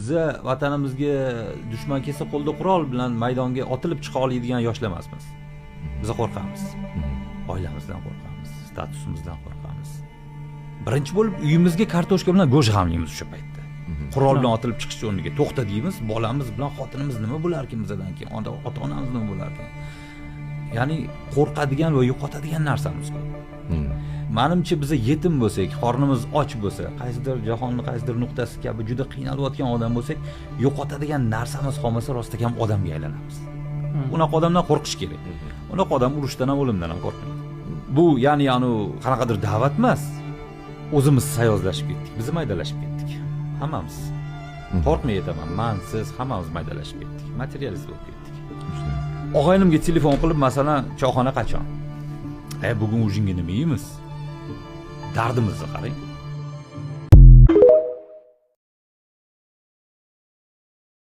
Biza vatanimizga dushman kelsa, qo'lda qurol bilan maydonga otilib chiqa oladigan yoshlar emasmiz. Biz qo'rqamiz. Oilamizdan qo'rqamiz, statusimizdan qo'rqamiz. Birinchi bo'lib uyimizga kartoshka bilan go'sht g'amlaymiz o'sha paytda. Qurol bilan otilib chiqish o'rniga to'xta deymiz, bolamiz bilan xotinimiz nima bo'larkin bizadan keyin, ota onamiz nima bo'larkin. Ya'ni qo'rqadigan va yo'qotadigan narsamiz ko'p. Manimcha, biza yetim bo'lsak, qornimiz och bo'lsa, qaysidir jahonni qaysidir nuqtasi kabi juda qiynalayotgan odam bo'lsak, yo'qotadigan narsamiz qolmasa, rostakam odamga aylanamiz. Unaqa odamdan qo'rqish kerak. Unaqa odam urushdan ham, o'limdan ham qo'rqmaydi. Bu ya'ni anu qanaqadir da'vat emas. O'zimiz sayozlashib ketdik, biz maydalashib ketdik. Hammamiz. Qo'rqmay aytaman, man, siz, hammamiz maydalashib ketdik. Materialist bo'lib ketdik. Og'aynimga telefon qilib, masalan, choyxona qachon? Bugun ужин ga nima yeymiz? Dardimizni qarang.